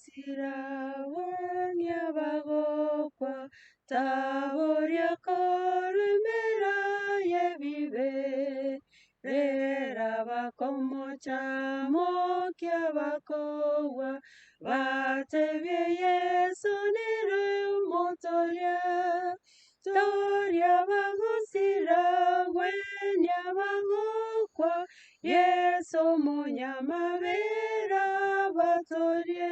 Bagosira gwania bagokwa, taboria korwa emera y'ebibe, rera bakomocha mokia bakogwa, batebie Yeso nere omotoria. Toria bagosira gwenia bagokwa, Yeso omonyamabera abatorie.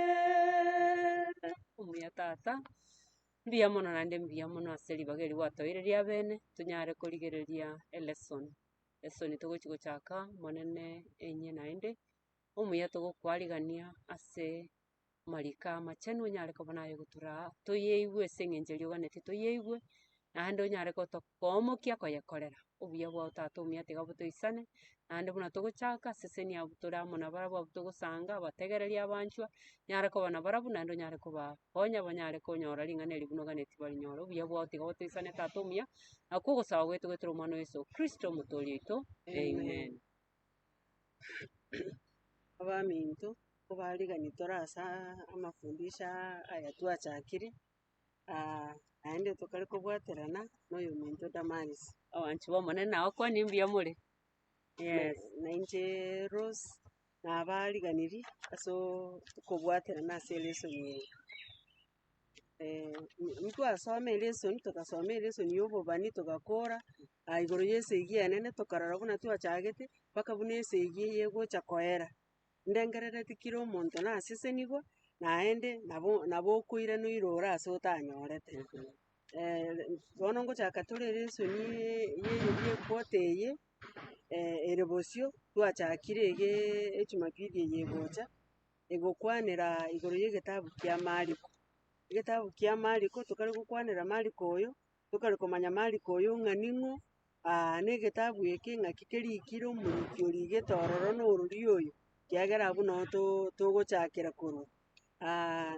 Omuya tata, mbuya mono naende mbuya mono ase ribaga eri gwatoeire ria bene, tonyare korigereria elesson, lesson togochi gochaka monene enyia naende, omuya togokwarigania ase amariko amachenu onyare koba naye gotoraa toyeigwe ase eng'encho eria oganetie toyeigwe, naende onyare gotokoomokia koyekorera. Obuya bwao tata omuya tiga botoisane, naende buna togochaka sesenia abwo tore amo nabarabwo abwo togosanga abategereri abanchwa, nyare koba nabarabwo naende onyare kobakonya banyare konyora ring'ana eri buna oganetie barinyore. Obuya bwao tiga botoisane tata omuya, nakwo ogosaba gwaito goetera omwana o Yeso Kristo omotoori oito, amen. Abaminto, kobarigani tore ase amafundisho aya twachakire, naende tokare kobwaterana na oyominto Damaris. Abanchwa b'Omonene nagokwanie mbuya more? Yes. Na inche Rose, nabariganirie ase okobwaterana ase elesson eye. Ntwasoma elesson, togasoma elesson ya obobani togakora, igoro ya esegi enene tokarora buna twachagete, mpaka buna esegi eye egocha koera. Ndengerereti kera omonto nasesenigwe, naende nabo nabo okoirana oirore ase otanyorete. Bono ngochaka tore elesson ye ye equarter eye, ere bosio, twachakire igeeee ejumapili eye egocha. Egokwanera igoro y'egetabu kia Mariko. Egetabu kia Mariko tokare gokwanera Mariko oyo, tokare komanya Mariko oyo ng'a ning'o, na egetabu eke ng'aki kerikire omoriki origete ororo na orori oyo, ekiagera abwo noo to- togochakera korwa.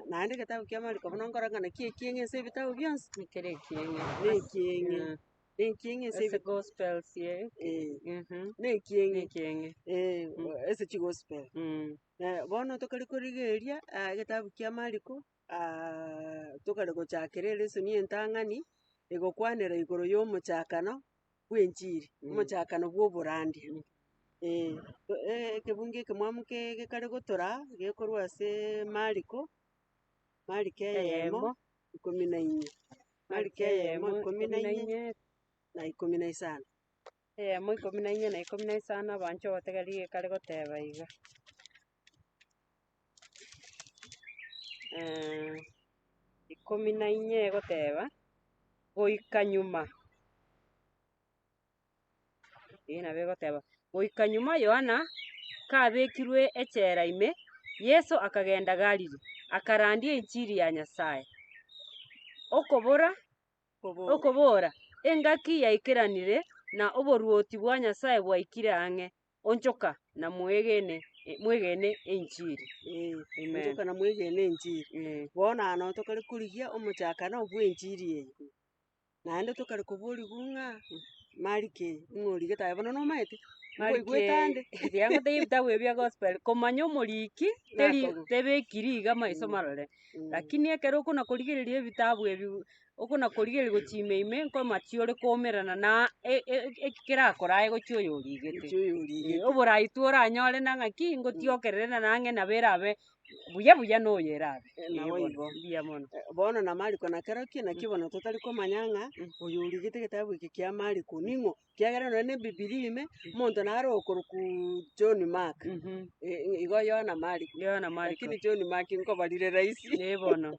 Naende egetabu kia Mariko bono nkorora ng'a naki ekieng'e ase ebitabu bionsi, Ekere ekieng'e. na ekieng'e, na ekieng'e ase Ase ebi gospels eh, eh, mhm, na ekieng'e, ekieng'e. ase chigospel. Bono tokare korigereria egetabu kia Mariko, tokare gochakera elesson entang'ani, egokwanera igoro ya omochakano bw'enchiri, omochakano bwa oborandia. Ekebungo ekemwamu ke gekare gotoraa, gekorwa ase Mariko, Mariko eyemo, ikomi na inye, Mariko eyemo ikomi na inye, na ikomi na isano. Eyemo ikomi na inye na ikomi na isano abanchwa ogotegereri gekare goteba iga. Ikomi na inye egoteba, goika nyuma, eyio nabo egoteba, goika nyuma Yohana kabekirwe echela ime, Yeso akagenda Galili, akarandia enchiri ya Nyasae, okobora okobora, Engaki yaikeranire, na oboruoti bwa Nyasae bwaikire ang'e, onchoka na mwegene mwegene enchiri. Eh, Amen. onchoka na mwegene enchiri. Eh. Bono aa noo tokare korigia omochakano bwa enchiri eye. Naende tokare koborigwa ng'a Mariko eye, ng'o origete aye bono nomaete? Nkoigwete ande. Tiga ngotebie ebitabu ebi bia gospel, komanya omoriki teri Nakong'u. tebekiri iga maiso marore, Lakini ekero okona korigereria ebitabu ebi, okona korigereria gochia ime ime, nkomachia ore koumerana na e- e- eki kerakorae gochia oyo origete. Gochia oyo origete. Oborai tworanyore na ng'aki, ngotiokerere na ang'e nabo erabe buya buya na oyo erabe. Nabo Ee bono, igo. mbuya mono. Bono na Mariko nakerokio, naki bono totari komanya ng'a oyo origete egetabu eke kia Mariko ning'o? Ekiagera nonya na ebibilia ime, omonto nare okorokwa John Mark, igo Yohana Mariko, Yohana Mariko. lakini John Mark nkobarire rahisi. Ee bono.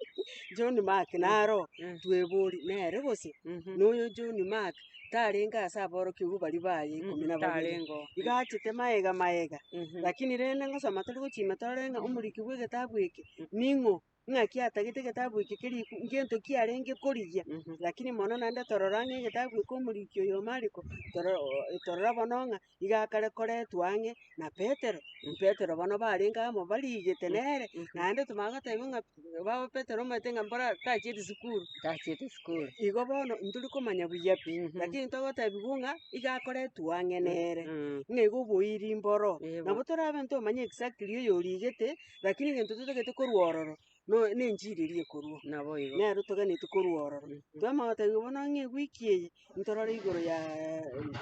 John Mark naro, twebori nere gose? Na oyo John Mark, tarenge ase aborokigwa baria baye ikomi na babere, Tarengeo. iga achete maega maega, lakini rende ngosoma tore gochia ime torore ng'a omoriki bwa egetabu eke ning'o? Ng'aki atagete egetabu eke keriku ngento kiarenge korigia, lakini mono naende torora ng'a egetabu eke omoriki oyo o Mariko, toro torora bono ng'a iga akare koretwa ang'e na Petero, Petero bono barenge amo barigete nere, naende tomanye gotebiwa ng'a baba Petero omanyete ng'a mbora tachieti sukuru. Tachiete sukuru. Igo bono ntori komanya buya pi, lakini togotebiwa ng'a iga akoretwa ang'e nere, ng'a igo oboiri mboro. Eeh Nabo torabe ntomanye exactly oyo origete, Lakini egento totagete korwa ororo. No na enchiri eria ekorwa. Nabo igo. Nero toganetie korwa ororo. Twamanya gotebiwa bono ng'a ewiki eye, ntorore igoro ya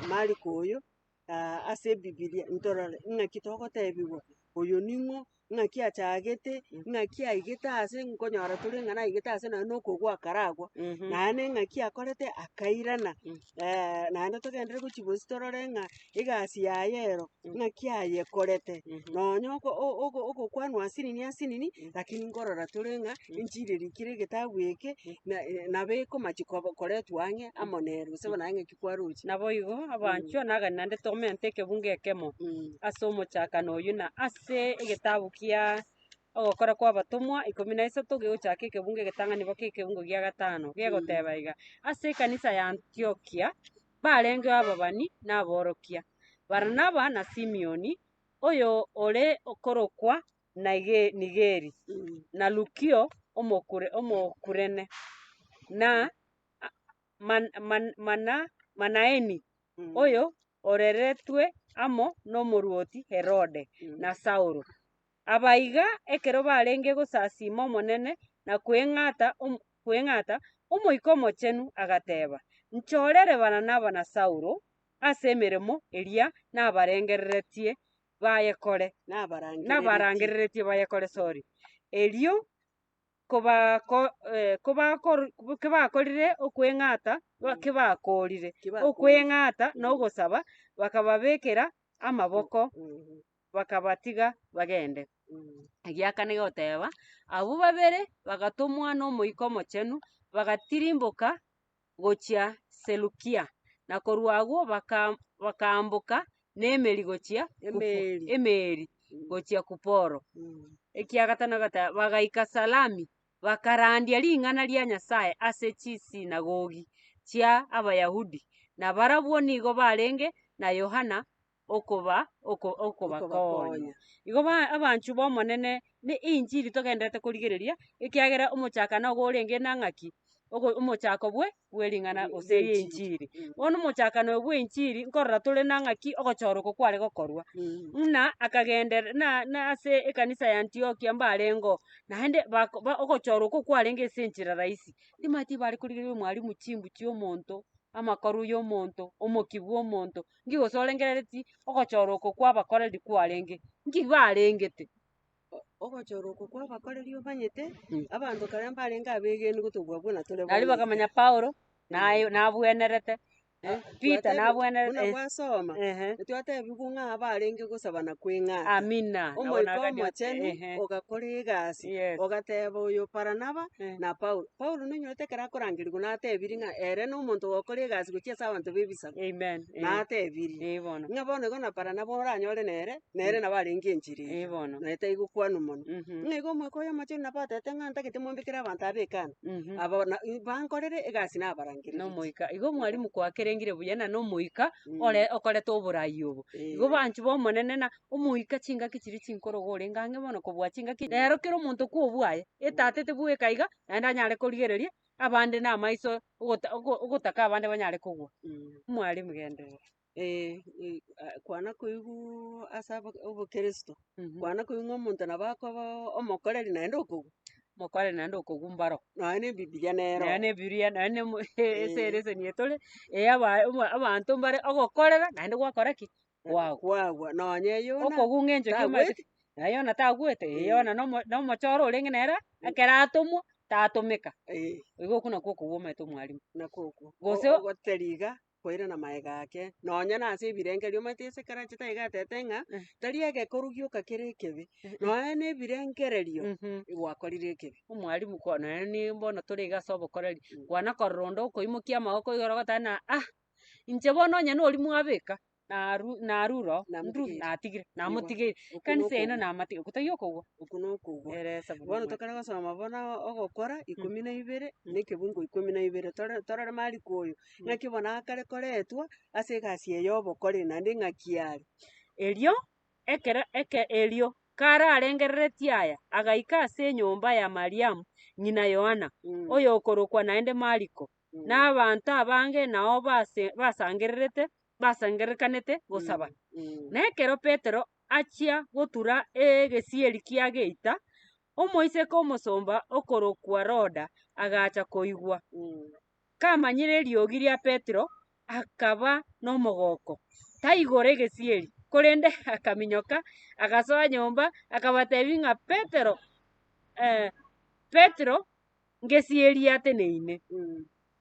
Mariko oyo, ase ebibilia, ntorore ng'aki togotebiwa, oyo ning'o, ng'aki achagete, ng'aki aigete ase nkonyora tore ng'a naigete ase nonye na okogwa akaragwa, naende ng'aki akorete akairana, naende togenderere gochia bosio torore ng'a egasi yaye ero, ng'aki ayekorete, nonye oko o- ogo ogokwanwa asinini asinini, lakini nkorora tore ng'a enchiri erikire egetabu eke, na nabo ekomachia koba koretwa ang'e amo nere, gose bono aye ng'aki kwaroche. Naboigo abanchwa nagani naende tomente ekebungo ekemo ase omochakano oyio na ase egetabu kia ogokora kwa abatomwa ikomi na isato gegochaka ekebungo egetang'ani mpaka ekebungo gia gatano, gegoteba iga, Ase ekanisa ya Antiokia barengeo ababani na aborokia, Barnaba na Simioni, oyo ore korokwa Nigeri, na Lukio Omokurene, na Manaeni, oyo oreretwe amo nomorwoti Herode, na Saulo. Abaiga ekero barenge gosasiima Omonene na kweng'ata, Omoika Omochenu agateba, Nchorere Baranaba na Saulo ase emeremo eria nabarengereretie bayekore. Nabarangereretie bayekore, sorry. Erio kobakorire okweng'ata, kibakorire okweng'ata na ogosaba, bakababekera amaboko, bakabatiga bagende. Egiakana egoteba, abwo babere bagatomwa n'Omoika Omochenu, bagatirimboka gochia Selukia, na korwa agwo bakaamboka nemeri gochia Emeeri gochia Kuporo. Ekiagatano agateba, bagaika Salami, bakarandia ring'ana ria Nyasae ase chisinagogi chia Abayahudi, na barabwo nigo barenge na Yohana okoba oko okobakonya. Igo ba abanchwa b'Omonene ne inchili togendererete korigereria, ekiagera omochakano ogo orenge na ng'aki? Ogo omochako bwe bwe ring'ana gose ria enchiri. Bono omochakano oyo bwa enchiri nkorora tore na ng'aki ogochora oko kware gokorwa, ng'a akagenderera na na ase ekanisa ya Antiokia mbarenge oo, naende bako ba ogochorwa oko kwarenge ase enchera rahisi, timanyeti bare korigereria omwalimu chimbu chia omonto, amakoru ya omonto, omokia bwa omonto, Nki gose orengerereti ogochora oko kw'abakoreri kwarenge? Nki barengete? Ogochora oko kw'abakoreri omanyete, abanto kare mbarenge abegeni gotobua buna tore bono Nario iga. bakamanya Paulo naye nabwenerete, Peter Twatebi nabwenerete buna gwasoma, ehe. twatebiwu ng'a abarenge gosaba na kweng'ata. Amina. Nabo Omoika nagania Omochenu ehe. ogakora egasi, Yes. ogateba oyo Baranaba na Paulo. Paulo nonyorete ekero akorangerigwa natebirie ng'a ere nomonto ogokora egasi gochia ase abanto b'ebisaku. Amen. Eh. Natebirie, Eh bono. ng'a bono igo na Baranaba oranyore nere, nere nabo arenge enchera Eh eyio, bono. naye taigokwanwa mono. Mhm. Ng'a igo omoika oyo omochenu nabo atebete ng'a ntagete mombekere abanto aba ekana, Mhm. aba na bankorere egasi nabarangereretie. Nomoika. Igo omwalimu kwakerengire buya na nomoika ore okorete oborai obo. Igo Eh. banchwa b'Omonene na omoika chingaki chiria chinkorogo orenge ang'e bono kobua chingaki rero kera omonto kwobwaye, etatete bweka iga, naende anyare korigereria abande na amaiso ogota ogo ogotaka abande banyare kogwa. Omwalimu genderera. Kwana koigwa ase abo obokeresito, kwana koigwa ng'a omonto nabo akoba omokoreri naende okogwa. Omokoreri naende okogwa mbaro. Nonya na ebibiria nero. Nonya na ebibiria nonya na emo ase ereseni eye tore, eye abanto mbare ogokorera naende gwakora ki? Kwagwa. Kwagwa nonya Yona Okogwa ng'encho ki omanyete? tagwete. Na Yona tagwete, eh Yona nomo nomochoro orenge nere, ekero atomwa, tatomeka. Igo okwo nakwo okogwa omanyete omwalimu. Nakwo okwo. Gose Ogotera iga, koirana magega ake, nonya na ase ebirengererio omanyete ase ekero achete iga atebete ng'a, tari egekoru gioka kere ekebe, nonya na ebirengererio, gwakorire ekebe. Omwalimu kwa nonya ni bono tore iga ase obokoreri, kwana korora onde okoimokia amagoko igoro ogoteba ng'a ah, inche bono onye noria mwabeka, naru narure oo, ndru Namotigeire. natigire Igo. namotigeire, Okwo ekanisa eye nokogwa. namatiga okwo taiyo okogwa. Okwo nokogwa. Ere esabu Bono nomwene. tokare gosoma bono ogokora ikomi na ibere, na ekebungo ikomi na ibere, tore torore Mariko oyo, ng'aki bono akare koretwa ase egasi eye ya obokoreri naende ng'aki are. Erio ekero eke erio kararengereretie aya, agaika ase enyomba ya Mariamu ng'ina Yohana, oyokorokwa naende Mariko, na abanto abange nao base basangererete basangererekanete gosaba. Na ekero Petero achia gotura egesieri kia geita, Omoiseke omosomba okorokwa Roda agacha koigwa. Kamanyire eriogi ria Petero, akaba nomogoko, taigora egesieri, korende akaminyoka, agasoa nyomba, akabatebia ng'a Petero, Petero ngesieri ateneine.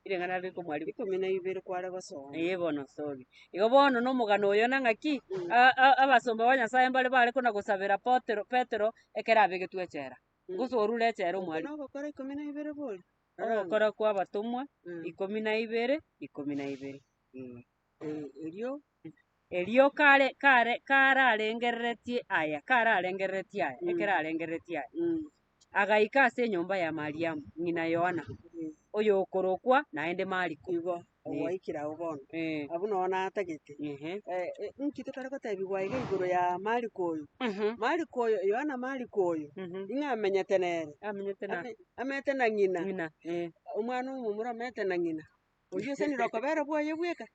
Ring'ana rire komwarimu. Ikomi na ibere kware gosoma. Ee bono sorry. Igo bono na omogano oyo na ng'aki, abasomba ba Nyasaye mbare bare kona gosabera Potero Petero ekero abegetwe echela. Gose orure echela Okwo omwarimu. nogokora ikomi na ibere bori? Rora Ogokora kwa abatomwa, ikomi na ibere, ikomi na ibere. Ee. Erio. Erio kare kare kararengereretie aya, kararengereretie aya, ekero arengereretie aya, agaika ase enyomba ya Mariamu, ng'ina Yohana, oyokorokwa naende Mariko. Igo, ogwaikire agwo bono, Eh. abwo noo natagete. Ehe. Inki tokare gotebiwa iga igoro ya Mariko oyo? Mariko oyo, Yohana Mariko oyo, ing'a amenyete nere? Amenyete na. Amenyete na ng'ina. Ng'ina, eh. Omwana omomura amenyete na ng'ina. Oyio oisanire okobera bwaye bweka,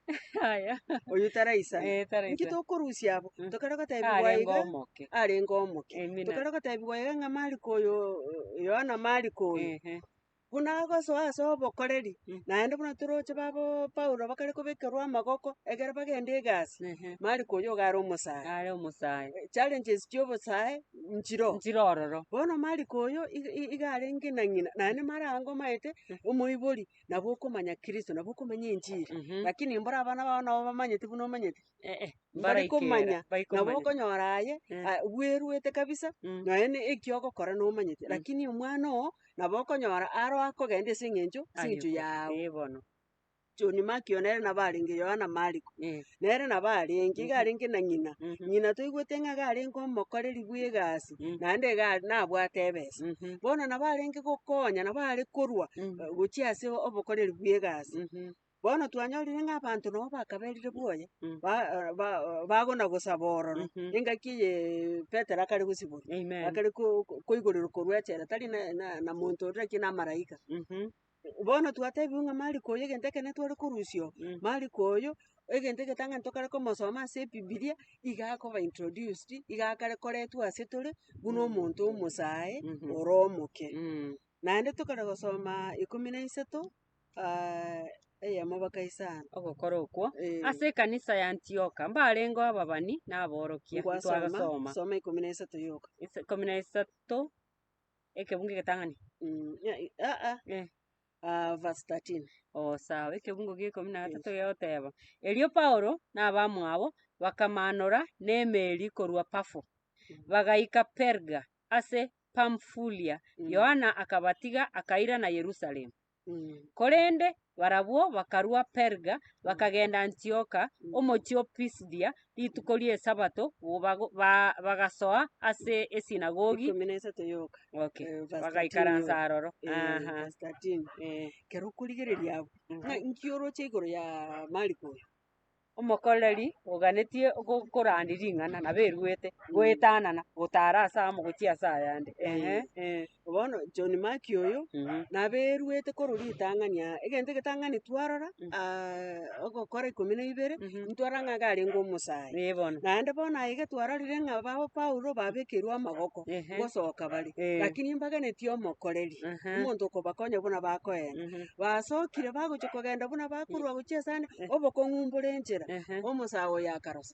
Aya. oyio taraisana. Eh, taraisana. Inki tokorusia abwo? Mm. Tokare gotebiwa Arenge iga, omoke. arenge omoke. Amina. Tokare gotebiwa iga ng'a Mariko oyo, Yohana Mariko oyo, Ehe. buna agosoa ase obokoreri, Mm. naende buna toroche babo Paulo bakare kobekerwa amagoko, ekero bagenda egasi, Ehe. Mariko oyo iga are omosae. Are omosae. Challenges chia obosae nchiroo. Nchire ororo. Bono Mariko oyo iga iga arenge na ng'ina, naende mara ange omanyete, omoibori nabo okomanya Kristo, nabo okomanya enchiri, lakini mbora abana bao nabo bamanyete buna omanyete? Eh, Mbari komanya, nabo baikomanya. okonyora aye, bweruete kabisa, nonya na eki ogokora nomanyete, lakini omwana oo, nabo okonyora aro akogenda ase eng'encho, ase eng'encho yao. Eh bono. John Mark oyo nere nabo arenge, Yohana Mariko, nere nabo arenge, iga arenge na ng'ina, ng'ina toigwete ng'a iga arenge omokoreri bwa egasi, naende iga are nabwate ebesa. Bono nabo arenge gokonya, nabo are korwa gochia ase obokoreri bwa egasi. Bono twanyorire ng'a abanto nabo bakaberire bwoye, ba- ba- bagona gosaba ororo, engaki eye Petero akare gosiborwa, akare ko- koigorerwa korwa echela tari na- na- na monto oria lakini na amaraika. Bono twatebiwa ng'a Mariko oyo egento ekenene tware korusia oo, Mariko oyo, egento egetang'ani tokare komosoma ase ebibiria, iga akoba introduced, iga akare koretwa ase tore, buna omonto omosae ore omoke. Naende tokare gosoma ikomi na isato, eyemo mpaka isano. Ogokora okwo, Eh. ase ekanisa ya Antioka mbarengeo ababani na aborokia, Ngwasoma, ntwagasoma. soma ikomi na isato yoka. Ise ikomi na isato. Ekebungo egetang'ani. Aa, Eh. verse 13. Oo sawa, ekebungo gia ikomi na gatato gegoteba, Erio Paulo na abamwabo bakamanora nemeri korwa Pafo, bagaika Perga ase Pamfulia, Yohana akabatiga akairana Yerusalemu. Korende barabwo bakarua Perga, bakagenda Antioka, omochie o Pisidia, rituko ri'Esabato bagasoa ase esinagogi. Ikomi na isato yoka. Okay, Eh, verse 13 bagaikaransa yoka. aroro. Eh, Aha. verse 13. Eh. Ekero okorigereria abwo, ng'a inki oroche igoro ya Mariko oyo? Omokoreri oganetie korandia ring'ana nabo eruete, goetanana, gotara ase amo gochia ase ayande, ehe, eh. Bono John Mark oyo, naberuete korwa ritang'ani aa, egento egetang'ani twarora, ogokora ikomi na ibere, ntwarora ng'a iga arenge omosae. Ee bono. Naende bono aye iga twarorire ng'a babo Paulo babekerwe amagoko, Ehe. ngosoka bare, Eh. lakini mbaganeti omokoreri, omonto okobakonya buna bakoenda. Basokire bagochia kogenda buna bakorwa gochia ase ande, obokong'u mbore enchera, omosae oyo akarosa.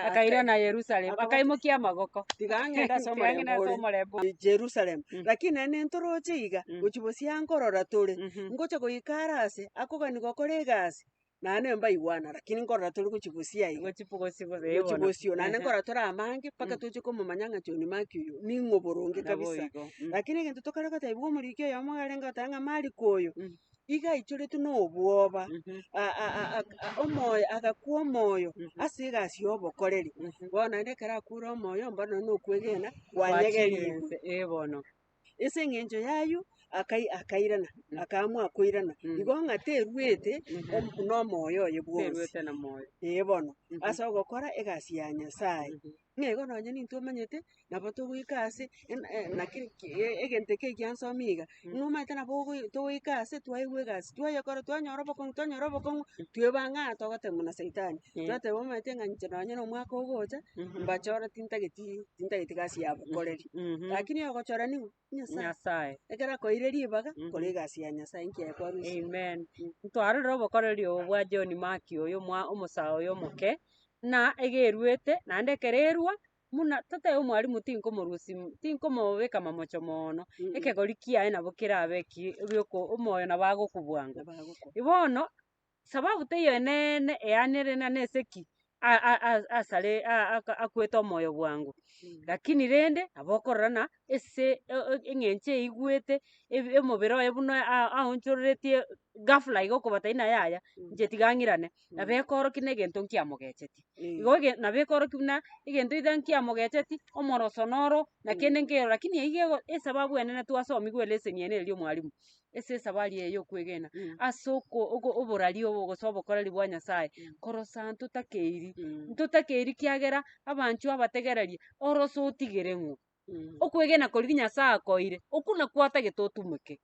Akairana Yerusalemu, akaimokia amagoko. Tiga ang'ende ase Tiga ang'ende omorembe ase ore omorembe ore. Jerusalem. Lakini naende ntoroche iga, gochia bosio nkorora tore, ngocha goika are ase, akogani gokora egasi, Naende mbaigwana, lakini nkorora tore gochia bosio aiga. Gochia bosio gose eh Gochia bono. bosio, naende Ehe. nkorora tore amange mpaka toche komomanya ng'a John Mark oyo ning'o boronge Nabo kabisa. igo. Lakini egento tokare gotebiwa omoriki oyomo iga arenge goteba ng'a Mariko oyo, iga aichoretwe na obwoba, omoyo agakwa omoyo ase egasi ya obokoreri. Bono naende ekero akure omoyo mbono nonye na okwegena Gwachire kwanyegeriwe. inse, eh bono. Ase eng'encho y'ayio akai akairana, akaamua koirana, igo ng'a terwete nomoyo oye bwonsi. Terwete na moyo. Ee bono, ase ogokora egasi ya Nyasaye. Ng'a igo nonye nintwe omanyete, nabo togoika ase naki egento eke egiansomi iga, ng'a omanyete nabo ogoi togoika ase twaigwa egasi, twayekora twanyora obokong'u twanyora obokong'u, twebanga ng'a togotemwa na saitani. Twateba omanyete ng'a inche nonye na omwaka ogocha, mbachore tintageti tintageti gasi ya bokoreri. Lakini oyogochora ning'o? Nyasaye. Nyasaye. Ekero akoeire ribaga, kora egasi ya Nyasaye inki aye kwarusia. Amen. Ntwarorire obokoreri obo bwa John Mark oyo omwa omosae oyo omoke, na egeruete naende ekero erwa, buna totebe omwalimu tinkomorusia tinkomobeka mamocho moono, ekegori kiaye nabo kerabe eki gioko omoyo nabo agokwa bwango. Nabo agokwa. Bono, sababu teiyo eneene eanere na nese ki, a- a- a- asare a- aka akwete omoyo bwango. Lakini rende, nabo okorora ng'a ase eng'encho eigwete, ebi omobere oye buna a- aonchoreretie ghafla iga okobatebia ng'a yaya, inche tiga ng'irane, nabo ekoorokia na egento nkiamogechetie. Igo ege nabo ekoorokia buna, egento either nkiamogecheti, omoroso noro, na kende nkero, lakini eywo igo esababu enene twasomigwe eleseni eye neri omwalimu, ase esabari eye ya okwegena, ase oko oko oborari obo gose obokoreri bwa Nyasaye, korosa ntotakeiri, ntotakeiri kiagera abanchwa abategereria, orose otigere ng'o? Okwegena koria Nyasaye akoeire, okwo nakwo atagete otumeke.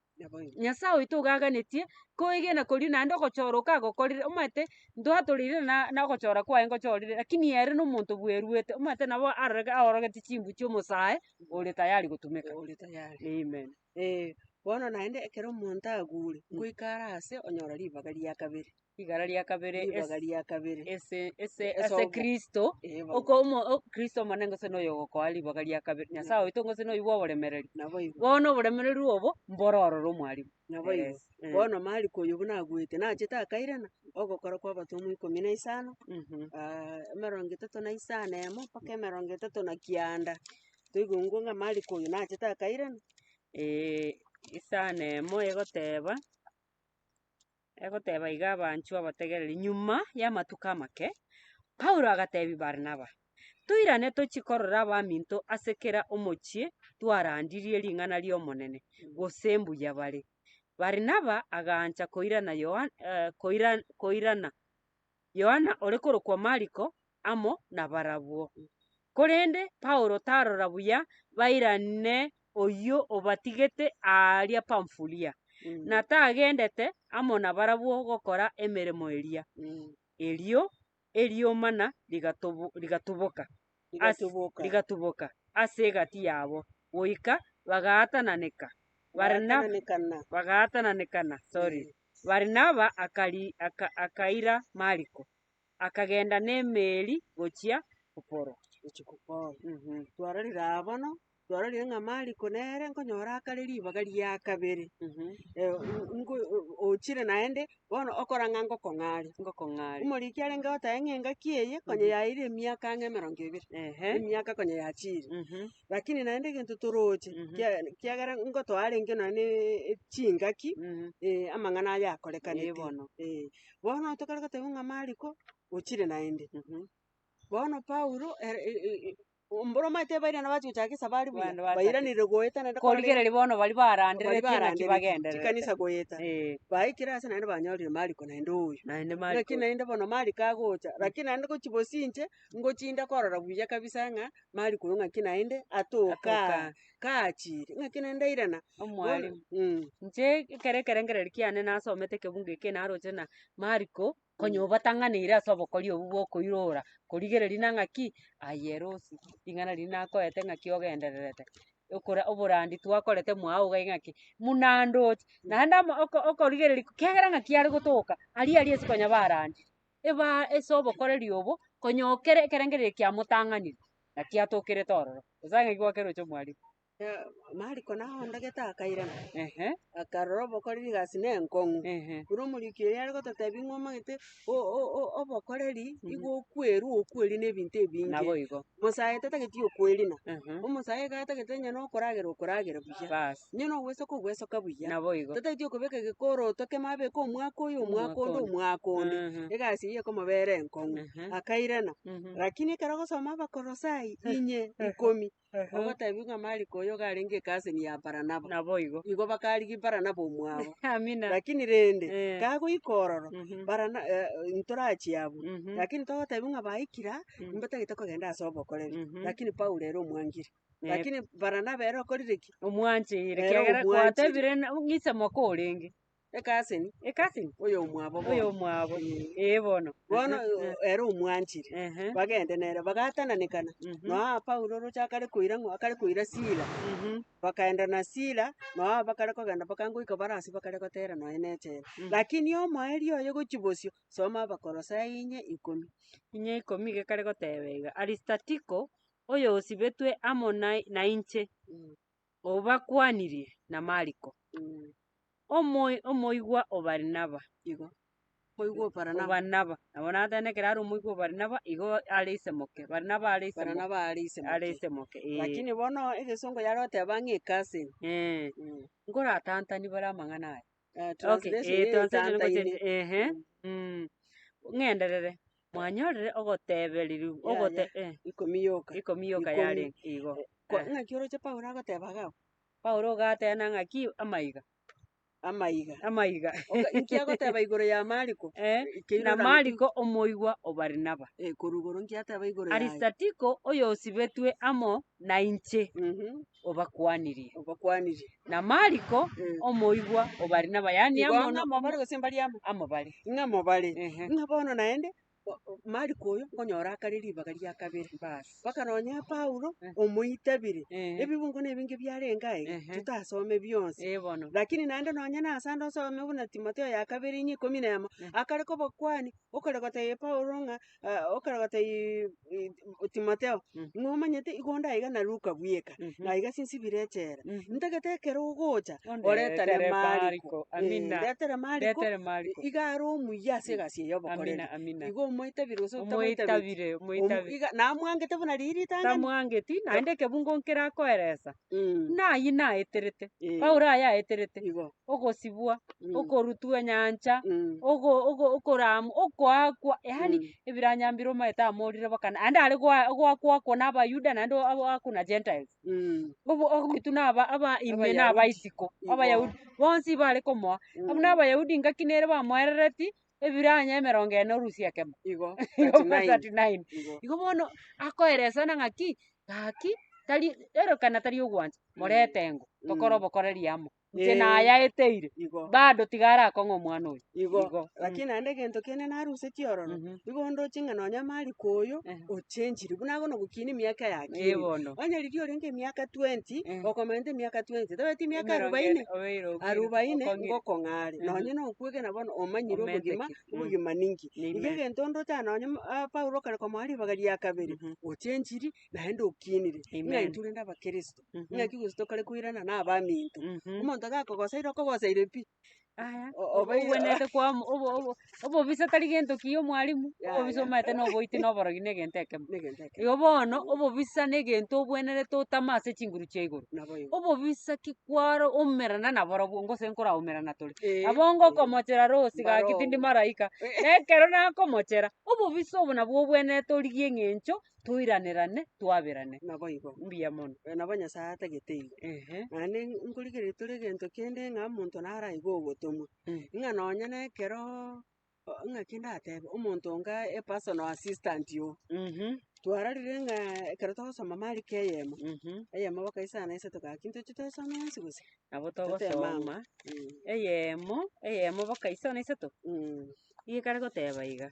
Nyasaye oito iga aganetie, koegena koria naende ogochora oko agokorire, omanyete ntwatoreire na na ogochora kwaye ngochorire, lakini ere na omonto bweruete, omanyete nabo aroreke aorogetie chimbu chia omosae ore tayari gotumeka. Ore tayari. Amen. Eh, bono naende ekero omonto agure, ngoika are ase onyora ribaga ria kabere. Rigara ria kabere Ribaga ria kabere. ese ese Ase ase obo- Kristo, Eh, bono. oko omo o Kristo omonene gose noyo ogokoa ribaga ria kabere, Nyasaye oito gose noyo bwa oboremereri. Naboigo. Bono oboremereri obo, mboro ororo omwalimu. Naboigo. Yes, eh. Bono Mariko oyo buna agwete, nachete akairana, ogokora kwa abatomwa ikomi na isano, emerongo etato na isano emo, mpaka emerongo etato na kianda. Toigwe ng'a Mariko oyo nachete akairana. Isano emo egoteba, egoteba iga abanchwa abategereri, nyuma y'amatuko amake, Paulo agatebia Barnaba, Toirane tochie korora abaminto ase kera omochie twarandirie ring'ana ri'Omonene, gose mbuya bare. Barnaba agancha koirana Yohana koira koirana Yohana ore korokwa Mariko amo nabarabwo. Korende Paulo tarora buya bairane oyio obatigete aaria Pamfulia, na tagendete amo nabarabwo gokora emeremo eria. Erio eriomana rigatobo rigatuboka ase Rigatuboka. rigatuboka ase egati yabo, goika bagaatananeka. Barnaba Bagaatananekana. bagaatananekana, sorry. Barnaba akari aka akaira Mariko, akagenda nemeeri gochia Kuporo. Gochia Kuporo. Twarorire aa bono, twarorire ng'a Mariko nere nkonyora akare ribaga ria kabere, ochire naende, bono okora ng'a ngokong'a are. Ngokong'a are. Omoriki arenge goteba ng'a engaki eye, konya yaeire emiaka ang'e emerongo ebere, emiaka konya yachire. Lakini naende egento toroche, kia kiagera ngotoa arenge nonye na chingaki, amang'ana aya akorekanete. Eh bono. Eh, bono tokare goteba ng'a Mariko ochire naende. Bono Paulo ere mboro omanyete bairana bachia gochaka esabari buya, Bande bachake. bairanire goeta naende korora Korigereria bono baria baria baranderetie naki baranderetie bagendererete. chikanisa goeta. Eh. Baikire ase naende banyorire Mariko naende oyo. Naende Naki Mariko. naende bono Mariko agocha, lakini naende gochia bosinche, ngochinde korora buya kabisa ng'a Mariko oyo ng'aki naende atoka Atoka. kachire, ng'aki naende airana. Bono Omwalimu. Inche ekero ekerengererio kiane nasomete ekebungo eke naroche ng'a Mariko konya obatang'aneire ase obokori obwo bwa okoirora, korigereria na ng'aki, aye Rosi, ring'ana riria nakoete ng'aki ogendererete, okora oborandi twakorete mwao iga ng'aki, buna ndoche, naende amo oko okorigereria kiagera ng'aki are gotoka, aria aria ase konya barandire, eba ase obokoreri obo, konya okere ekerengererio kiamotang'anire, naki atokerete ororo, gose ng'aki gwakeroche omwalimu. Mariko naondogete akairana, Ehe. akarora obokoreri egasi na enkong'u. Ehe. Buna omoriki oria are gototebia ng'a omanyete o- o- o- obokoreri igo okwerwa okweria na ebinto ebinge. Naboigo. Mosae tatageti okwerina, Ehe. omosae iga atagete onye na okoragera okoragera buya, Baas. onye na ogwesoka ogwesoka buya, Naboigo. tatageti okobeka egekoroto ekemo abeke omwaka oyo omwaka onde Omwaka onde. omwaka onde, Ehe. egasi eywo ekomobera enkong'u, Ehe. akairana. Mhm. Lakini ekero ogosoma abakorosai inye ikomi. Ogotebiwa ng'a Mariko oyo iga arenge ecousin ya Baranaba. Naboigo. Igo bakarigia Baranaba omwabo. Amina. Lakini rende, Eh. kagoika ororo, Mhm. Barana ntorachie abwo, Mhm. lakini togotebiwa ng'a baikire aa, Mm. mbatagete kogenda ase obokoreri, Mhm. lakini Paulo ere omwangire. Eh. Lakini Baranaba ere okorire ki? Omwancheire, Ere kiagera omwanchire. gwatebire na ng'ise moka orenge. Ecousin, Ecousin? oyomwabo bono. Oyomwabo, ee bono. Bono Ehe, ere omwanchire, ehe, bagende nere, bagatananekana, mhm, noa Paulo oroche akare koira ng'o, akare koira Sila, mhm, bakaenda na Sila, noa bakare kogenda mpaka ngoika bare ase bakare gotera nonya na echela. Mm. Lakini omoerio oye gochia bosio, soma Abakolosai inye ikomi. Inye ikomi iga ekare goteba iga, Aristariko, oyosibetwe amo nai- nainche, obakwanirie na Mariko. Omoi omoigwa o Barinaba. Igo, omoigwa o Baranaba. O Barinaba. Nabo nateba ekero are omoigwa o Barinaba, igo are ise moke. Barinaba are ise moke. Baranaba are ise moke. Are ise moke, eh. Lakini bono egesongo yare goteba ng'a ecousin. Eh. Nkoratantani bare amang'ana aya. Eh, Okay, translation eh, translation etantaine. ngoche- ehe, ng'enderere, mwanyorire ogotebererigwa, Yaya, ogote eh, ikomi yoka. ikomi yoka Ikomi. yarenge igo. Ko- Eh. Ng'aki oroche Paulo agoteba iga abwo? Paulo ogatena ng'aki amaiga. Amaiga. Amaiga. Oka- Inki agoteba igoro ya Mariko? Eh, Keirora na nki- Mariko omoigwa o Barinaba. Eh, korwa igoro nki ateba igoro yaye? Aristariko oyosibetwe amo nainche Mhm, obakwanirie. obakwanirie. Na Mariko Mm. omoigwa o Barinaba, yaani Igo amo ng'a mobare gose mbari amo? amo bare. Ng'a mobare. Ehe. Ng'a bono naende, Mariko oyo nkonyora akare ribaga ria kabere. Bas. Mpaka nonya Paulo Eh. omoitabire, Ehe. ebibungo na ebinge biarenge aiga, Ehe. totasome bionsi. Eh bono. Lakini naende nonya na ase ande osome buna Timotheo ya kabere inye ikomi na emo, Eh. akare kobakwani, okare gotebia Paulo ng'a okare gotebia Timotheo, Mm. ng'a omanyete igo onde aiga na Luka bweka, Mhm. na aiga sinsibire echela. Mhm. Ntagete ekero ogocha, Ondetere oretane Mariko. Mariko. Eh, Amina. ndetere Mariko, Ndetere Mariko. iga are omuya ase egasi eye y'obokoreri. Amina, amina. Igo omoitabire gose otamoitabeti. Omoitabire, omoitabire. Iga namwangete buna riria ritang'ani. Tamwangeti, naende ekebungo nkerakoeresa, Mm. buna ayio naeterete, Eh. Paulo aye aeterete, Igo. ogosibwa, Mm. okorutwa enyancha, Mm. ogo ogo okoramwa, okoakwa, yaani Mm. ebiranya mbire omanyete amorire boka naende are goa goakwa akwo na abayuda naende oakwe na gentiles. Mm. Obo ogoitwa na aba aba ime na Abayahudi. abaisiko, Igo. abayahudi, bonsi bare komoa. Mm. Buna abayahudi ngaki nere bamoerereti, ebiranya emerongo ene orusia ekemo. Igo. Igo 39. 39. Igo. Igo bono, akoeresana ng'aki, gaki, tari erokana tari ogwancha, morete engo, tokore Mm. obokoreri amo. Inche Eh. nayaeteire, Igo. bado tiga arakong'a omwana oyo. Igo. Igo. Lakini naende egento kende narusetie ororo, Mhm. igo ndoche ng'a nonya Mariko oyo, Eh. ochenchire buna agono gokina emiaka Eh yakinire. bono. Onye riria orenge emiaka 20, Eh. okomenta emiaka 20, tabeti emiaka Emerongo arubaine? ene, obeire okire, Arubaine okong'ire. ngokong'a are. Mhm. Nonye na okwegena bono omanyire obogima, Omenteke. Mm. obogima ninki. Iga Amen. egento ndoche aa nonye Paulo kare komoa ribaga ria kabere, Mhm. ochenchiri naende okinire. Ng'a Amen. intwe rende abakristo, Mhm. ng'aki gose tokare koirana na abaminto. Mhm. Omonto gakogoseire okogoseire pi, Aya, O- obeire- obwenerete kwamo obo obo obobisa tari gento kiya omwalimu, Yaya. obobisa omanyete na oboiti na oborogi na egento ekemo. na egento ekemo. Igo bono, obobisa na egento obwenerete otame ase chinguru chia igoro. Nabo igo. Obobisa ki kwaro omerana naborobwo ngose nkoraumerana tore. Eh, Nabo ngokomochera Rose gaki tindi Mbarobu. maraika, na ekero nakomochera, obobisa obo nabwo obwenerete origie eng'encho toiranerane, twaberane. Naboigo. Mbuya mono. Nabo Nyasae atagete igo. Ehe. Naende nkorigereria tore egento kende ng'a omonto naro aiga ogotomwa, Mm. ng'a nonya na ekeroo ng'aki ndatebe, omonto onga epersonal assistant oo, Mhm, twarorire ng'a ekero togosoma mariko eyemo, mhm. eyemo boka isano isato gaki ntoche toesome yonsi gose? Nabo Toteme amo. togosoma, eyemo, eyemo boka isano na isato, iga ekare goteba iga.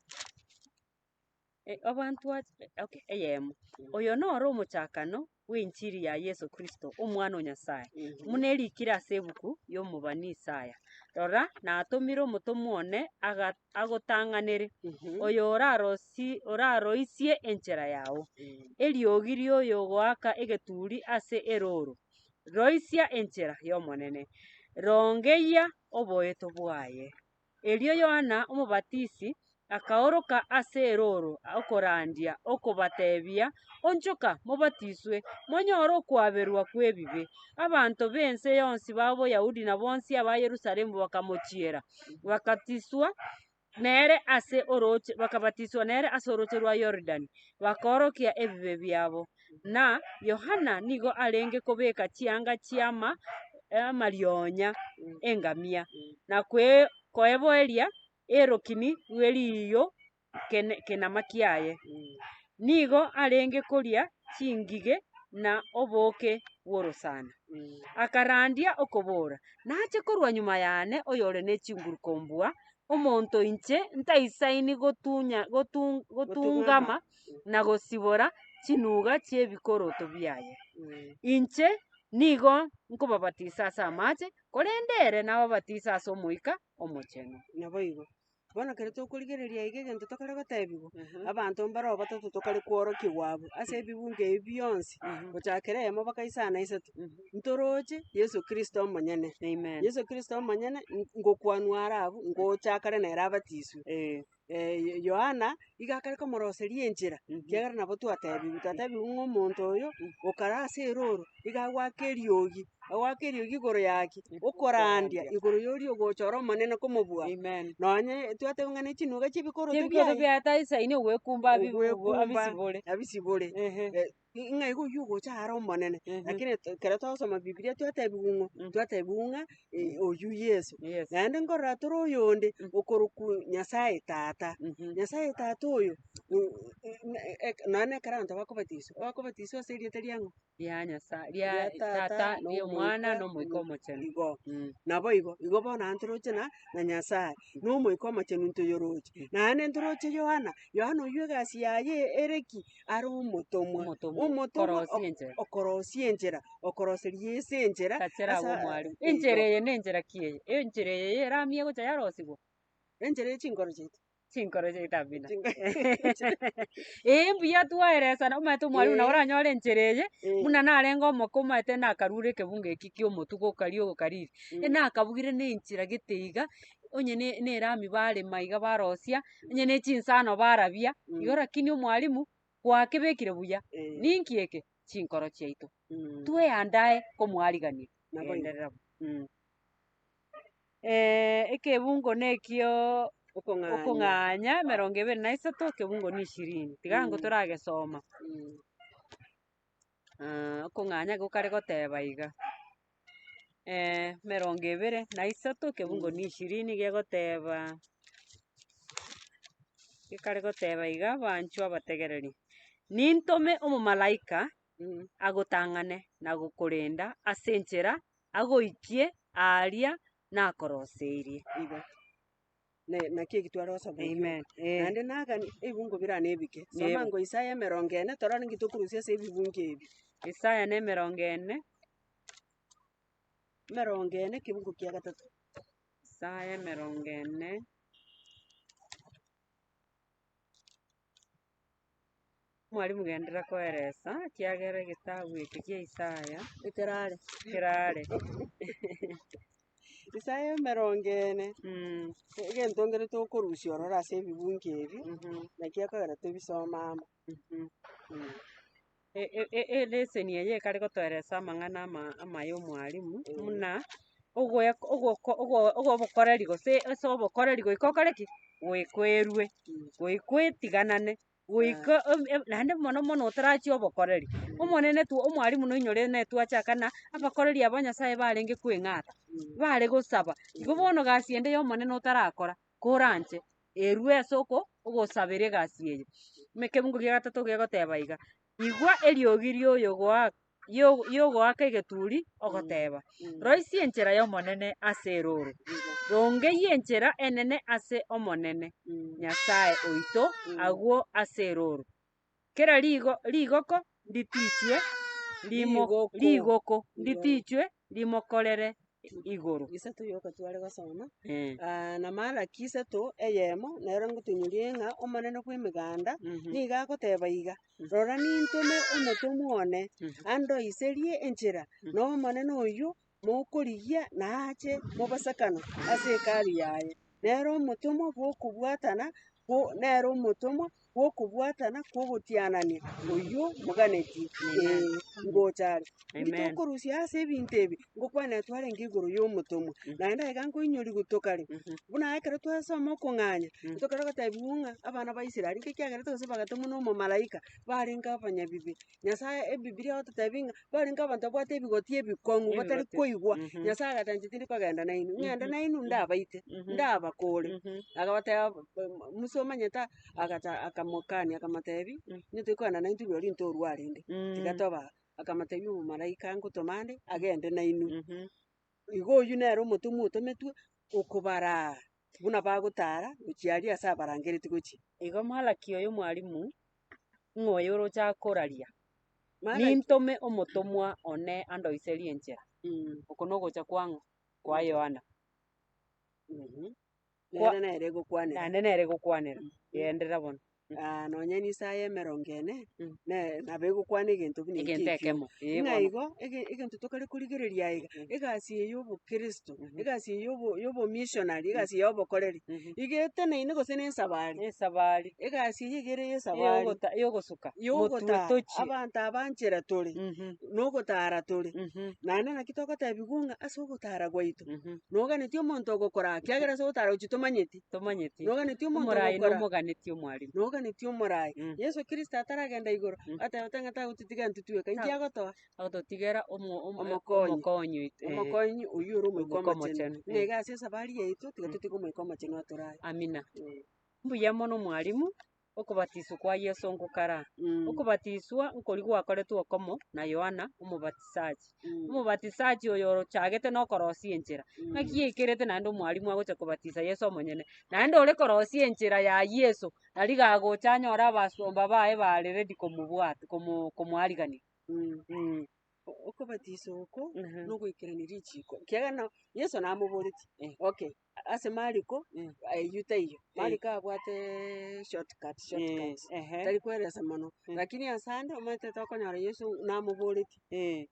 Abanto okay, eyemo, oyo noro omochakano bw'enchiri ya Yeso Kristo, Omwana o Nyasae, buna erikire ase ebuku y'omobani Isaya, Rora, natomire omotomwa one aga agotang'anere, oyo orarosi oraroisie enchera yao. Eriogi ri'oyogoaka egeturi ase erooro, Roisia enchera y'Omonene, rongeyia oboeto bwaye. Erio Yohana Omobatisi akaoroka ase erooro okorandia, okobatebia, Onchoka, mobatiswe, monyore okwaberwa kw'ebibe. Abanto b'ense yonsi ba Boyahudi na bonsi aba Yerusalemu bakamochiera, bakatiswa nere ase orooche bakabatiswa nere ase orooche rwa Yorodani, bakaorokia ebibe biabo. Na Yohana nigo arenge kobeka chianga chi'ama amarionya 'engamia, na koeboeria erokini rwe riiyo kenama kiaye. Nigo arenge koria chingige na obooke bw'orosana. Akarandia okobora, Nache korwa nyuma yane oyore ne chinguru kombua, omonto inche ntaisaini gotunya gotungama na gosibora chinuga chi'ebikoroto biaye. Inche nigo nkobabatisa ase amache, korende ere nababatise ase Omoika Omochenu. Naboigo. Bono ekero tokorigereria iga egento tokare gotebigwa, abanto mbare obatato tokare kworokigwa abwo ase ebibungo ebi bionsi, gochakera eyemo mpaka isano na isato, ntoroche Yeso Kristo omonyene. Amen. Yeso Kristo omonyene ngokwanwa are abwo, ngocha kare nere abatiswe. Yohana iga akare komoroseria enchera, ekiagera nabo twatebigwe, twatebigwe ng'a omonto oyo okare ase eroro, iga agoaka eriogi, agoaka eriogi igoro yaki, okorandia igoro ya oria ogocha ore omonene komobua. Amen. Nonye twatebigwa ng'a ne chinuga chi'ebikoroto Chi'ebikoroto biaye, biaye taisaini ogwekumba abi- ogwekumba abisibore. abisibore. Ehe. Ng'a igo oyio ogocha are omonene, Ehe. lakini ekero twasoma bibilia twatebigwa ng'o? Mm. Twatebigwa ng'a oyio Yeso. Yes. Naende nkorora tore oyonde Mm. okorokwa Nyasaye Tata. Mhm. Nyasaye Tata oyo, nonya na ekero abanto bakobatiswa, bakobatiswa ase erieta ria ng'o? Ria Nyasae, Ria ria Tata, Tata, na ria Omwana, Omoika, na Omoika Omochenu. Igo. Mm. Nabo igo, igo bono naende toroche na na Nyasaye, na Omoika Omochenu ntoyoroche. Naende ntoroche Yohana, Yohana oyio egasi yaye ere ki? Are omotomwa, Omotomwa, omotomwa okorosia enchera. okorosia enchera, okoroseria Yeso enchera Tachera ase abwo omwalimu. igo. Enchera eye na enchera ki eye? Enchera eye y'erami egocha yarosigwa? Enchera ye chinkoro chiaito. Chinkoro chiaito amina. Chinko- Ee mbuya twaeresana, omanyete omwalimu nabo Eh. oranyore enchera eye, Eh. buna narenge omoke omanyete nakarure ekebungo eki kia omotuko okaria ogokariri. Mm. Enakabugire na enchera gete iga, onye ne na erami barema iga barosia, onye ne chinsano barabia, Mm. igo rakini omwalimu, gwakebekire buya, Eh. ninki eke? Chinkoro chiaito. Mm. Tweandae komwarigania, Nabo igo. genderera bo. Mm. Ekebungo nekio Okong'anya. okong'anya emerongo ebere na isato, ekebungo ni ishirini, tiga ango Mm. toragesoma. Mm. Okong'anya gokare goteba iga, emerongo ebere na isato, ekebungo ni ishirini gegoteba, gekare goteba iga, abanchwa abategereri, nintome omomalaika agotang'ane na gokorenda ase enchera agoikie aaria nakoroseirie. Igo. Ne- naki eki tware gosoma ekio. Amen. Eh. Naende nagani ebibungo bire ane ebike, soma Yebo. ngo Isaya emerongo ene torore nki tokorusia ase ebibungo ebi. Isaya na emerongo ene. Emerongo ene ekebungo kia gatato. Isaya emerongo ene. Omwalimu genderera koeresa, ekiagera egetabu eke kia Isaya Ekerare. kerare. Isaya emerongo ene, egento nkere tokorusia ororo ase ebibungo ebi, naki ekogera tobisome amo. Eleseni eye ekare gotoeresa amang'ana ama amaya omwalimu, buna ogoe ogoko ogo ogobokoreri gose ase obokoreri goika okore ki? Goika oerwe, goika oetiganane, goika em em naende mono mono otarachia obokoreri, omonene two omwalimu noinyore ne twachaka na abakoreri aba nyasaye barenge koeng'ata, bare gosaba, igo bono gasi ende ya omonene otarakora, koranche, erue ase oko ogosabera egasi eye. Ekebungo kia gatato gegoteba iga, igwa eriogi rioyogoa yo- yogoaka egeturi ogoteba, Roisia enchera y'Omonene ase erooro, rongeyia enchera enene ase Omonene, Nyasae oito, agwo ase erooro. Kera rigo rigoko nditichwe rimo Rigoko. rigoko nditichwe rimokorere igoro. Isato yoka tware gosoma, Eh. na Malaki isato eyemo, nero ngotonyorie ng'a Omonene bw'Emeganda nigo agoteba iga, Rora nintome omotomwa one, andoiserie enchera, na Omonene oyio mokorigia naache mobosekano ase Hekalu yaye. Nere omotomwa bw'okobwatana, nere omotomwa. Bw'okobwatana kw'ogotianania, oyio moganetie, Amen. ee, ngocha are. Inki Amen. tokorusia ase ebinto ebi? Ngokwanera twarenge igoro y'omotomwa, naende aiga nkoinyori tokare. Buna ekero twasoma okong'anya, tokare gotebiwa ng'a abana ba Israel inki kiagerete gose bagatomwa na omomalaika, barenge abanyabibe. Nyasaye ebibilia egototebia ng'a barenge abanto babwate ebigoti ebikong'u batari Ebigoti. koigwa, Nyasaye agateba inche tindi kogenda nainwe, ng'ende nainwe ndabaite, ndabakore. Akabatebia Musa omanyete agacha akamokania akamotebia, onye torikogenda naintwe rirorio ntorwa rende, tiga tobe aa. Akamotebia omomalaika ngotoma ande agende nainwe. Igo oyio nere omotomwa otometwe okobaraa buna bagotara gochia aria ase abarangeretie gochia. Igo Malaki oyo mwalimu, ng'o oyo oroche akoraria, Malaki. Nintome omotomwa one andoiserie enchera. Oko nogocha kwa ng'o? Kwa Yohana. Kwa- Nere nere egokwanera. Naende nere egokwanera. Genderera bono. Ah, nonye na Isaya emerongo ene, Mm. ne nabo egokwana egento buna Egento ekio ekio. ekemo. Ee Ng'a bono. igo, ege egento tokare korigereria aiga, Mm. egasi eye ya obokristo, Mhm. egasi eye ya obo ya obomissionary, egasi ya obokoreri, Mhm. iga eteneine gose na esabari. Esabari. Egasi eye iga ere ya esabari. Eyogota eyogosuka. Motwe Yogotara, tochie. abanto aba nchera tore, Mhm. na ogotara tore. Mhm. Naende naki togotebiwa ng'a ase ogotara gwaito, Mhm. noganetie omonto ogokora ekiagera ase ogotara gochia tomanyeti. Tomanyeti. Noganetie omonto Omorai ogokora. nomoganetie omwarimu. Noganetie omorai. Mm. Yeso Kristo ataragenda igoro, Mm. atebete ng'a tagototiga intwe tweka, inki Ta- agotoa? Agototigera omo- omo- Omokonyi. omokonyi oito. Eh. Omokonyi oyio ore Omoika Omoika Omochenu. Omochenu, Ng'a eh. iga ase esabari yaito, tiga Mm. totige Omoika Omochenu atorae. Amina. Eh. Mbuya mono omwarimu, okobatiswa kwa Yeso ngokara. Mm. Okobatiswa nkori gwakoretwe okomo na Yohana Omobatisaji. Mm. Omobatisaji oyo orochagete na okorosia enchera. Mm. Ng'aki yaikerete naende omwarimu agocha kobatisa Yeso omonyene. Naende ore korosia enchera ya Yeso, nari gagocha anyore abasomba baye bare ready komobwati komo komoarigania. Mm. Mm. Okobatisa oko, Mhm. nogoikerania richiko, ekiagera na Yeso namoboretie, Eh. okay, ase Mariko, Mm. eywo taiyo, Eh. Mariko abwate shortcut Eh, shortcut, ehe. tari koeresa mono, Mm. lakini ase ande omanyete tokonyora Yeso namoboretie, Eh.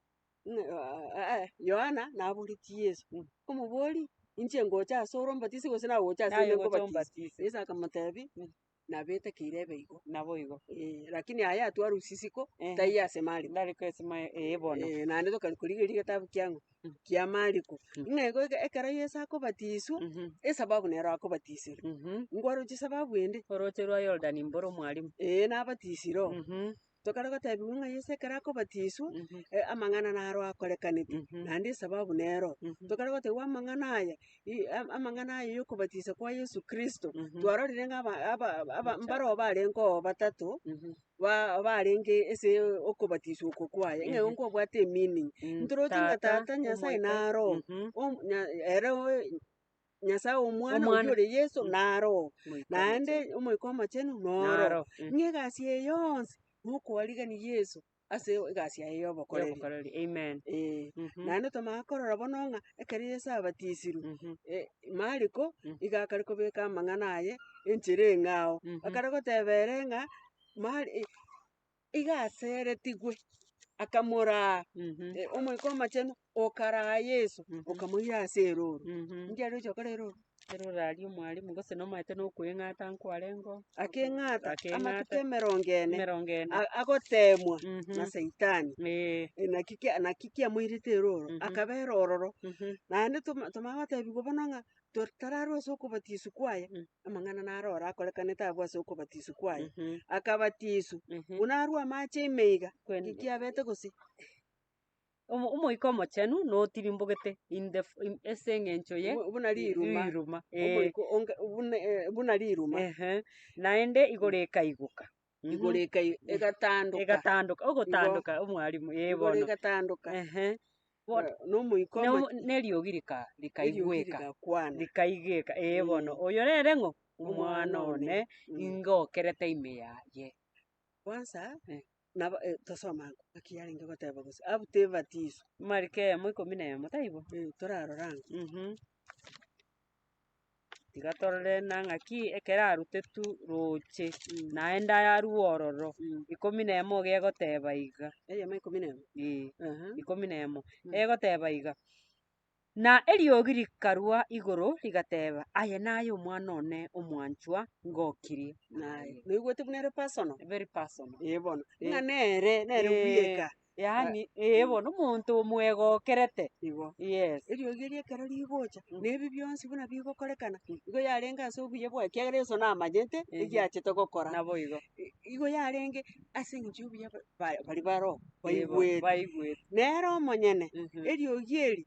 ng'a Yohana naboretie Yeso, Mm. omoboria, inche ngocha ase ore ombatise gose naye ogocha ase Naye inde ogocha nkobatise? ombatise. Yeso akamotebia, Mm. nabetekeire ebe igo. Naboigo. Eh, lakini aya atwarwa isiko, Ehe. taiyo ase Mariko. Ndari kwesima ee bono. Eh, naende tokari korigereria egetabu kia ng'o? Mm. Kia Mariko. Mm. Ng'a igo eke- ekero Yeso akobatiswa, Mhm. esababu nero akobatiserwa. Mhm. Nkwaroche esababu ende? Oroche rwa Yorodani mboro omwalimu. Ee, nabatisire oo. Mhm. Tokare gotebiwa ng'a Yeso ekero akobatiswa, Mhm. amang'ana naro akorekanete, Mhm. naende esababu nero. Mhm. Tokare gotebiwa amang'ana aya, i- a- amang'ana aya ya okobatisa kwa Yeso Kristo, Mhm. twarorire ng'a aba aba aba Inche. mbaroo barenge oo batato, Mhm. ba barenge ase okobatiswa oko kwaye, ng'a Mhm. nkobwate emeaning. Mm. Ntoroche ng'a Tata, Tata Nyasaye Omoika. naro, Mhm. om- nya- ere oe Nyasae Omwana Omwana. oyio ore Yeso Mm. naro oo, Omoika naende Omochenu. Omoika Omochenu noro. Naro. Mm. Ng'a egasi eye yonsi, nokoarigania Yeso ase egasi yaye ya obokoreri. Yobokoreri. Amen. Eeh. Mhm. Naende tomanye korora bono ng'a ekero Yeso abatisirwe, Mhm. Mariko, Mm. iga akare kobeka amang'ana aye enchera eng'ao. Mhm. Akare goteba ere ng'a mari iga aseretigwe, akamoraa, Mhm. Omoika Omochenu okaraa Yeso, Mhm. okamoira ase eroro. Mhm. Inki aroche gokora eroro? Eroro aria omwalimu gose nomanyete na okoeng'ata nkwarenge oo. Akeng'ata, amatuko Akeng'ata. emerongo ene, Emerongo ene. a- agoteemwa Mhm. na saitani. Eeh. Naki kia naki kiamoirete eroro, Mhm. akabera ororo, Mhm. naende toma tomanye gotebiwa bono ng'a totararwa ase okobatiswa kwaye, Mm. amang'ana naro oro akorekanete abwo ase okobatiswa kwaye. Mhm. Akabatiswa, Mhm. buna arwe amache ime iga, Kwen- nki kiabete gose? Omo- Omoika Omochenu notirimbogete in the f- in ase eng'encho ye Bu- buna riruma. riruma, eh. Omoika onga buna buna riruma. Ehe, naende igoro ekaigoka. Mhm. Igoro ekai egatandoka. Egatandoka, ogotandoka omwalimu, eh Igoro bono. egatandoka. Ehe. Bono Na omoika na omo omo- na eriogi rika eriogi rikaigweka, rigakwana. rikaigeka, eh bono, Mm. oyo nere ng'o? Omwana Omwana one, one. Mm. ingokerete ime yaye. Kwanza, Eh. nabo tosoma ango, naki yarenge goteba gose, abute ebatiso. Mariko eyemo ikomi na eyemo, taibo? Torarora ango. Mhm. Tiga torore na ng'aki ekero arutetwe roche, naende ayarue ororo, ikomi na emo iga egoteba iga. Eyemo ikomi na emo. Eeh, Ehe. ikomi na emo, egoteba iga. Na eriogi rikarua igoro rigateba, Aye naye Omwana one omwanchwa, ngokirie Naye. Noigwete buna ere personal? Very personal. Ee bono, Eh. ng'a nere, nere Eh, bweka. Yaani, ee bono, omonto omwegokerete. Igo. Yes. Eriogi eria ekero rigocha, na ebi bionsi buna bigokorekana, igo yarenge ase obuya bwaye, ekiagera Yeso namanyete, Ehe. egiachete gokora. Naboigo. Igo yarenge ase eng'encho ya obuya ba- baria baroo, Ee bono, baigwete. baigwete. Nere omonyene, Mhm. eriogi eri,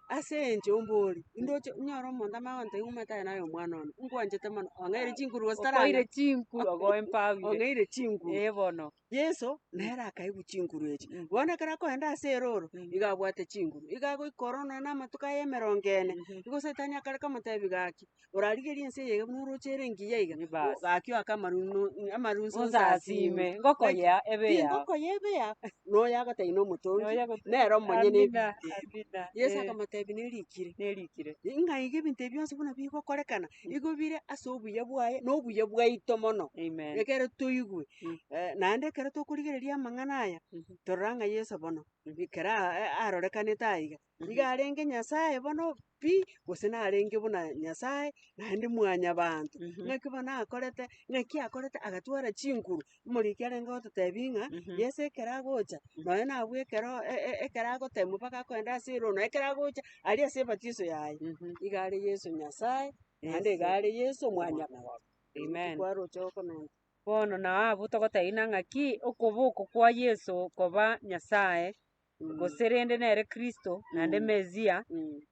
Ase enche ombori, indoche onyore omonto amanye gontebia ng'a omanyete aye naye omwana one, nkwanchete mono, ong'eire chinguru gose tarang'e Okoire chinguru, ogoempawire. ong'eire chinguru. Ee bono. Yeso, nere akaegwa chinguru echi. Bono ekero akoenda ase eroro, iga abwate chinguru, iga agoika ororo nonye na amatuko aye emerongo ene, igo saitani akare kamotebia gaki, orarigerie ense eye iga buna oroche ere engiya iga, Bas. gaki oake amaru no amaru Onsasime, ngokoyea ebe yao. Tingokoyea ebe yao, noyo agotebia na omotongi, Noyo agote- nere omonyene Amina, ebinto ebi. amina. Yeso Eh, akamotebia nerikire, nerikire. ng'a iga ebinto ebi bionsi buna bigokorekana, igo bire ase obuya bwaye na obuya bwaito mono, Amen. ekere toigwe. Mm. Naende ekero tokorigereria amang'ana aya, Mhm. torora ng'a Yeso bono, ekero arorekanete aiga, Iga arenge Nyasae bono pi, gose narenge buna Nyasae, naende mwanyabanto. Ng'aki bono akorete, ng'aki akorete agatwara chinguru, omoriki arenge gototebia ng'a, Yeso ekero agocha, nonya nabwo ekero e- e- ekero agotemwa mpaka akoenda ase erono, ekero agocha aria ase ebatiso yaye, iga are Yeso Nyasae, naende iga are Yeso mwanyabanto. Amen. Kwaroche okomenta. Bono nao abwo togotebia ng'a ng'aki okoboko kwa Yeso koba Nyasae, gose rende nere Kristo, naende Mesia,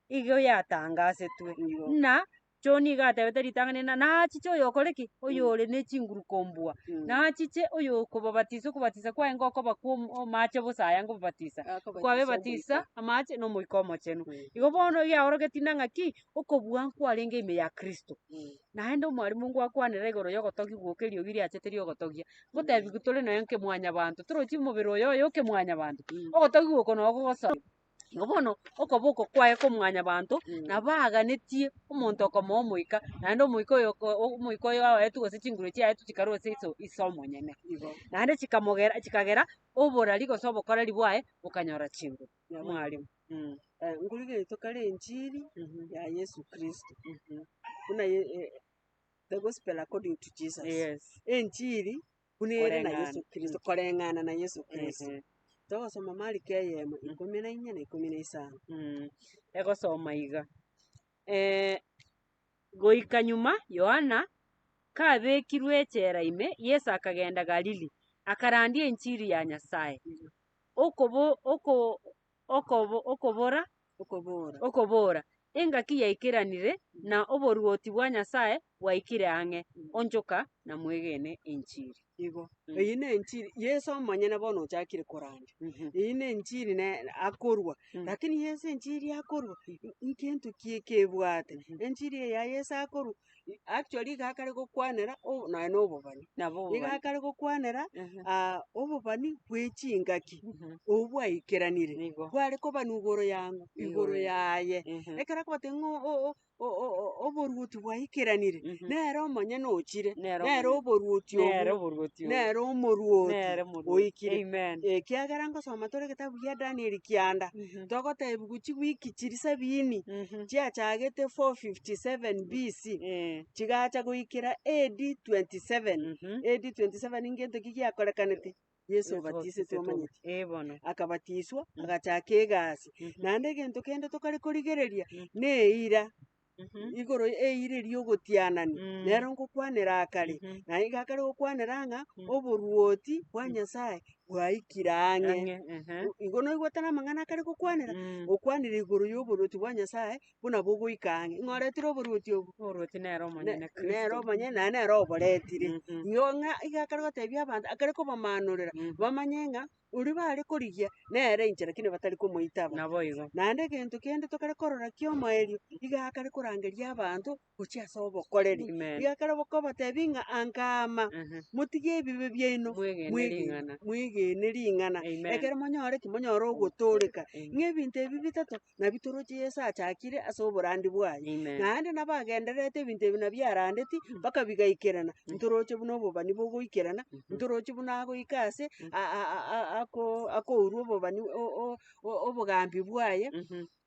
igo yatangasetwe, ng'a John iga atebete ritang'ani ng'a nachiche oyokore ki? Oyore ne chinguru kombua, nachiche oyokobabatisa okobatisa kwaye ngokoba kwa amache bosa aya nkobabatisa, kwabebatisa amache na Omoika Omochenu. Igo bono egiaorogetie ng'a ng'aki, okobua nkwarenge ime ya Kristo. Naende omwalimu ngwakwanera igoro y'ogotogia gwoka eriogi riachete riogotogia, ngotebiwa tore nonya nkemwanyabanto, torochi omobere oyo oyo okemwanyabanto, ogotogia oko nogo gogosoa. Igo bono, okoboko kwaye komwanyabanto, nabo aganetie omonto okomoa omoika, naende omoika oyo oko omoika oyo aetwe gose chinguru chiaetwe chikarwa ase iso ise omonyene. Naende chikamogera chikagera oborari gose obokoreri bwaye bokanyora chinguru. Mwalimu. Nkorigereria tokare enchiri ya Yeso Kristo, buna ye the gospel according to Jesus. Yes. Enchiri buna ere na Koreng'ana. Yeso Kristo, koreng'ana na Yeso Kristo. Ehe. Togosoma Mariko eyemo, ikomi na inye na ikomi na isano. Egosoma iga, Goika nyuma Yohana kabekirwe echela ime, Yeso akagenda Galili, akarandia enchiri ya Nyasae. Okobo oko okobo okobora Okobora. okobora, Engaki yaikeranire, na oboruoti bwa Nyasae bwaikire ang'e, onchoka na mwegene enchiri. Igo, eyio ne enchiri, Yeso omonyene bono ochakire korandia, eyio ne enchiri ne akorwa, lakini Yeso enchiri akorwa, nkento ki ekebwate, enchiri eye ya Yeso akorwa, actually iga akare gokwanera o nonya na obobani, Nabo iga obobani. akare gokwanera obobani bwe chingaki, obwo bwaikeranire, Nigo. bware kobanwa igoro yang'o? Igoro Igoro. yaye. Ekero akobatebia ng'a o- o- o- o- oboruoti bwaikeranire, nere omonyene ochire, Nere nere omonyene. oboruoti Nere obwo, oboruoti obwo. nere omoruoti Nere omoruoti. oikire. Amen. Ekiagera ngosoma tore egetabu gia Danieli kianda, togotebiwa chiwiki chiria sabini, chiachagete 457 BC, chigacha goikera AD 27, AD 27 ngento ki giakorekanete? Yeso obatisetwe omanyete. Ee bono. Akabatiswa, agachaka egasi. Naende egento kende tokare korigereria, na eira, igoro eira eria ogotianania, nero ngokwanera akare, na iga akare gokwanera ng'a oboruoti bwa Nyasaye bwaikire ang'e. Ang'e, ehe. Igo noigwete na amang'ana akare gokwanera, okwanire igoro ya oboruoti bwa Nyasaye buna bogoika ang'e. Ng'a oretire oboruoti obo? Oboruoti nere omonyene Kristo. Nere omonyene naende nere oboretire. Igo ng'a iga akare gotebia abanto, akare kobamaanorera, bamanye ng'a oria bare korigia nere inche lakini batari komoitaba. Naboigo. Naende egento kende tokare korora kia omoerio, iga akare korangeria abanto gochia ase obokoreri. Amen. Iga akare kobatebia ng'a angama, motige ebibe biaino, Mwegene mwegene ring'ana. mwegene ring'ana. Amen. Ekero monyore ki? Monyore ogotooreka. Amen. Ng'a ebinto ebi bitato, nabio toroche Yeso achakire ase oborandi bwaye. Amen. Naende nabagendererete ebinto ebi nabio arandeti, mpaka bigaikerana. Ntoroche buna obobani bogoikerana, ntoroche buna agoika ase a- a- a- ako akourwa obobani o- o- obogambi bwaye.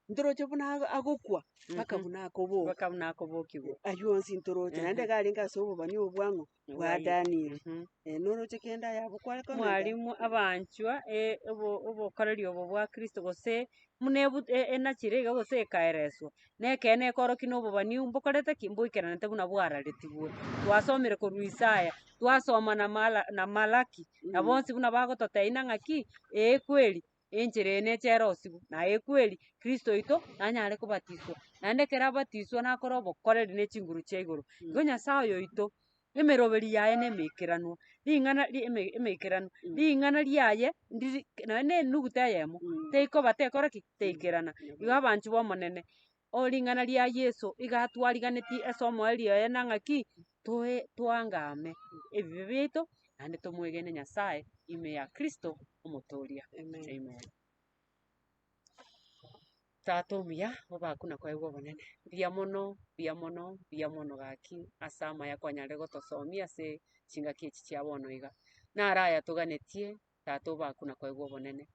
Ntoroche buna ago- agokwa, mpaka buna akoboka. Mpaka buna akobokigwa. Aywo onsi ntoroche, naende iga arenge ase obobani obwo bwang'o? Bwa Danieli. Noroche kende aye abwo kware komenta? Mwalimu abanchwa obo obokoreri obo bwa Kristo gose buna ebu enachire iga gose ekaereswa, na ekeene ekorokia na obobani mbokorete ki? Mboikeranete buna bwararetigwe. Twasomire korwa Isaya, twasoma na Mala na Malaki, na bonsi buna bagototebia na ng'aki, ee kweri, enchera eye neche erosigwe, na ekweri, Kristo oito nanyare kobatiswa. Naende ekero abatiswa nakore obokoreri ne chinguru chia igoro. Igo Nyasaye oyo oito, emeroberi yaye na emeikeranwa, ring'ana ri eme emeikeranu, ring'ana riaye ndiri nonye na enuguta eyemo, teikoba tekora ki? Teikerana. Igo abanchwa ba omonene, o ring'ana ria Yeso iga atwariganetie ase omoerio oye na ng'aki, toe toangame ebibe biaito, naende tomwegene Nyasaye ime ya Kristo Omotoria. Amen. Tata omuya, obakwe na koegwa obonene, mbuya mono, mbuya mono, mbuya mono gaki ase amaya kwanyarire gotosomia ase chingaki echi chia bono iga. Naro aya toganetie, Tata obakwe na koegwa obonene.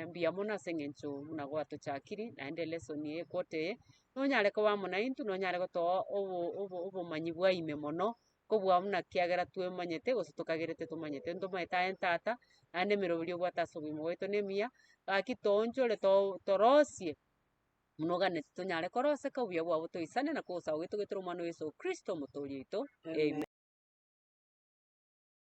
Mbuya mono ase eng'encho buna gwatochakiri, naende elesson eye equarter eye, nonyare koba amo naintwe, nonyare gotoa obo obo obomanyi bwa ime mono, kobua buna kiagera twemanyete gose tokagerete tomanyete. Ntomaete aye tata, naende emeroberio obwate ase obogima bwaito na emiya, gaki toonchore to torosie buna oganeti tonyare koroseka obuya bwabo toisane na kogosaba gwaito goetera omwana o Yeso Kristo omotoori oito. Amen.